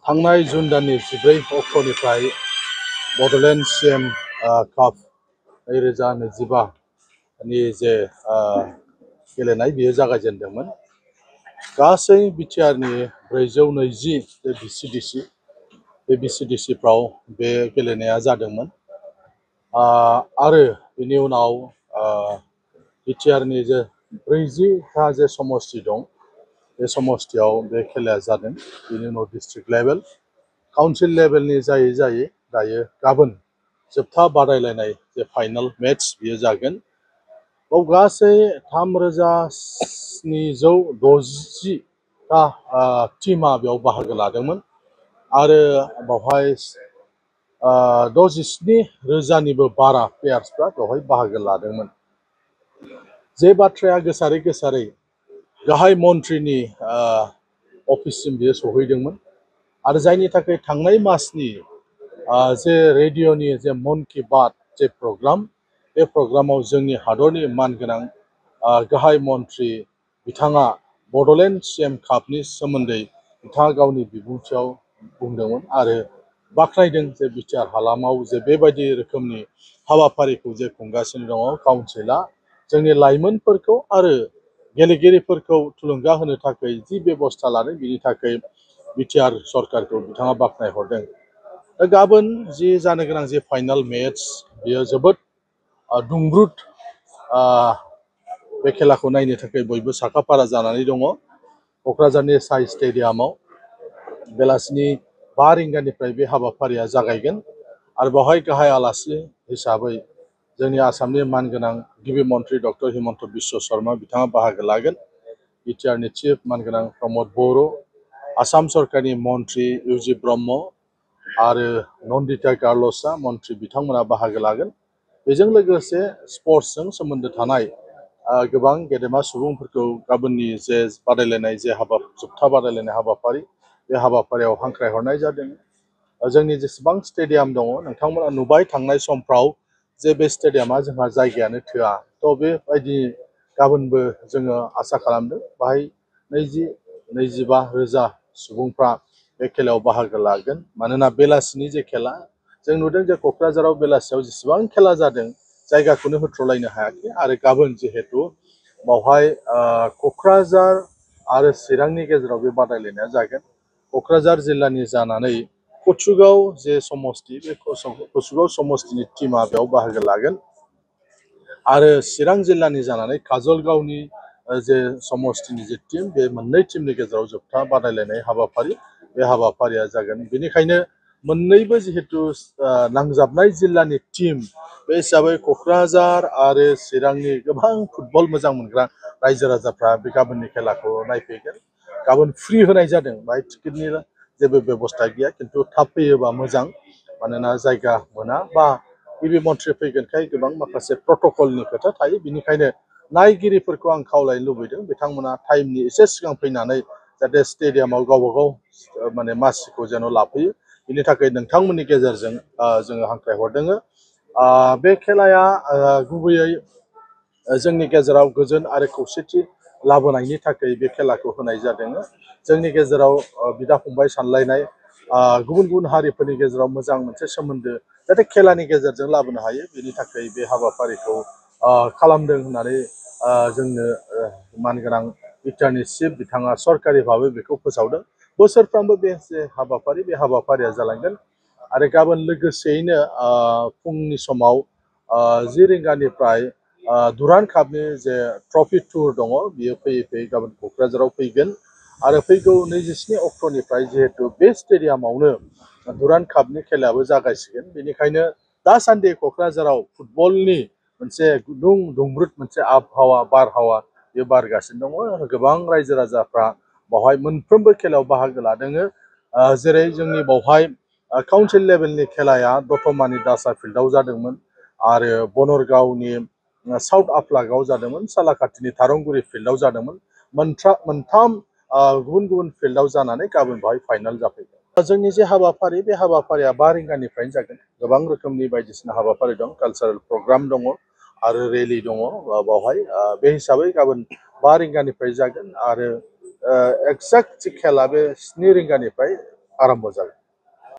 थांनाय जुन दाननि 14 अक्ट'निफ्राय बड'लेण्ड CM काप 2025 नि जे गेलेनाय बियो जागायजेनदोंमोन। गासै बिटिआरनि 420 जे BCDC बे BCDCफ्राव बे गेलेनाया जादोंमोन। आरो बेनि उनाव बिटिआरनि जे 40टा जे समस्ति दं बे समस्तियाव बे खेलाया जादों। बेनि उनाव डिस्ट्रिक्ट लेभेल काउन्सिल लेभेलनि जायै दायो गाबोन जोबथा बादायलायनाय जे फाइनाल मेट्स बियो जागोन। बाव गासै 3760टा टीमा बेयाव बाहागो लादोंमोन आरो बावहाय 67,000निबो बारा प्लेयार्सफ्रा बेवहाय बाहागो लादोंमोन। जे बाथ्राया गोसारै गाहाय मन्थ्रिनि अफिससिम बियो सहैदोंमोन आरो जायनि थाखाय थांनाय मासनि जे रेडिअ'नि जे मन की बात जे प्रग्राम बे प्रग्रामाव जोंनि हादरनि मानगोनां गाहाय मन्थ्रि बिथाङा बड'लेण्ड CM कापनि सोमोन्दै बिथाङा गावनि बिबुंथियाव बुंदोंमोन आरो बाख्नायदों जे बिटिआर हालामाव जे बेबायदि रोखोमनि हाबाफारिखौ जे खुंगासिनो दङ काउन्सिला जोंनि लाइमोनफोरखौ आरो गेलेगिरिफोरखौ थुलुंगा होनो थाखाय जि बेबस्था लादों बिनि थाखाय बिटिआर सरकारखौ बिथाङा बाख्नायहरदों। दा गाबोन जि जानो गोनां जे फाइनाल मेट्स बियो जोबोद दुंब्रुद बे खेलाखौ नायनो थाखाय बयबो साखाफारा जानानै दङ। क'क्राझारनि साइ स्टेडियामाव बेलासिनि 5 रिंगानिफ्राय बे हाबाफारिया जागायगोन आरो बेवहाय गाहाय आलासि हिसाबै जोंनि आसामनि मानगोनां गिबि मन्थ्रि डक्टर हिमन्त बिश्व शर्मा बिथाङा बाहागो लागोन। बिटिआरनि चिफ मानगोनां प्रमद बर', आसाम सरकारनि मन्थ्रि इउजि ब्रह्म आरो नन्दिता गार्लसा मन्थ्रि बिथांमोना बाहागो लागोन। बेजों लोगोसे स्पर्ट्सजों सोमोन्दो थानाय गोबां गेदेमा सुबुंफोरखौ गाबोननि जे बादायलायनाय जे जोबथा बादायलायनाय हाबाफारि बे हाबाफारियाव हांख्रायहरनाय जादों। जोंनि जेसेबां स्टेडियाम दङ नोंथांमोना नुबाय थांनाय समफ्राव जे बे स्टेडियामा जोंहा जायगायानो थोआ। थ' बेबायदि गाबोनबो जोङो आसा खालामदों बाहाय 20-25,000 सुबुंफ्रा बे खेलायाव बाहागो लागोन। मानोना बेलासिनि जे खेला जों नुदों जे क'क्राझाराव बेलासियाव जेसेबां खेला जादों जायगाखौनो होथ्र'लायनो हायाखै आरो गाबोन जिहेतु बावहाय क'क्राझार आरो चिरांनि गेजेराव बे बादायलायनाया जागोन। क'क्राझार जिल्लानि जानानै कचुगाव जे समस्ति बे कचुगाव समस्तिनि टीमा बेयाव बाहागो लागोन आरो चिरां जिल्लानि जानानै काजलगावनि जे समस्तिनि जे टीम बे मोननै टीमनि गेजेराव जोबथा बादायलायनाय हाबाफारि बे हाबाफारिया जागोन। बेनिखायनो मोननैबो जिहेतु नांजाबनाय जिल्लानि टीम बे हिसाबै क'क्राझार आरो चिरांनि गोबां फुटबल मोजां मोनग्रा रायजो राजाफ्रा बे गाबोननि खेलाखौ नायफैगोन। गाबोन फ्रि होनाय जादों, बाहाय टिकेटनि जेबो बेबस्था गैया, खिन्थु थाब फैयोबा मोजां मानोना जायगा मोना बा गिबि मन्थ्रि फैगोनखाय गोबां माखासे प्रट'कलनि खोथा थायो। बेनिखायनो नायगिरिफोरखौ आं खावलायनो लुबैदों बिथांमोना टाइमनि एसे सिगां फैनानै जाहाथे स्टेडियामाव गावबागाव माने मासिखौ जेन' लाफैयो बिनि थाखाय नोंथांमोननि गेजेरजों जोङो हांख्रायहरदों। बे खेलाया गुबैयै जोंनि गेजेराव गोजोन आरो खौसेथि लाबोनायनि थाखाय बे खेलाखौ होनाय जादों। जोंनि गेजेराव बिदा फंबाय सानलायनाय गुबुन गुबुन हारिफोरनि गेजेराव मोजां मोनसे सोमोन्दो जाहाथे खेलानि गेजेरजों लाबोनो हायो बेनि थाखाय बे हाबाफारिखौ खालामदों होननानै जोंनो मानगोनां बिटिआरनि चिफ बिथाङा सरकारि भाबै बेखौ फोसावदों। बोसोरफ्रोमबो बे जे हाबाफारि बे हाबाफारिया जालांगोन आरो गाबोन लोगोसेयैनो फुंनि समाव 10 रिंगानिफ्राय दुरान्ड कापनि जे ट्रफि टुर दङ बियो फैयै गाबोन क'क्राझाराव फैगोन आरो फैगौ 27 अक्ट'निफ्राय जिहेतु बे स्टेडियामावनो दुरान्ड कापनि खेलायाबो जागायसिगोन। बेनिखायनो दासान्दि क'क्राझाराव फुटबलनि मोनसे गुदुं दुंब्रुद मोनसे आबहावा बारहावा बे बारगासिनो दङ। गोबां रायजो राजाफ्रा बावहाय मोनफ्रोमबो खेलायाव बाहागो लादों। जेरै जोंनि बावहाय काउन्सिल लेभेलनि खेलाया दतमानि दासा फिल्डआव जादोंमोन आरो बनरगावनि साउथ आफलागाव जादोंमोन, सालाकाटिनि थारंगुरि फिल्डआव जादोंमोन। मोनथाम गुबुन गुबुन फिल्डआव जानानै गाबोन बेवहाय फाइनाल जाफैगोन। जोंनि जे हाबाफारि बे हाबाफारिया 5 रिंगानिफ्रायनो जागोन। गोबां रोखोमनि बायदिसिना हाबाफारि दं, कालचारेल प्रग्राम दङ आरो रेलि दङ बावहाय। बे हिसाबै गाबोन 5 रिंगानिफ्राय जागोन आरो एक्जाक्ट जि खेला बे 7 रिंगानिफ्राय आरम्भ जागोन।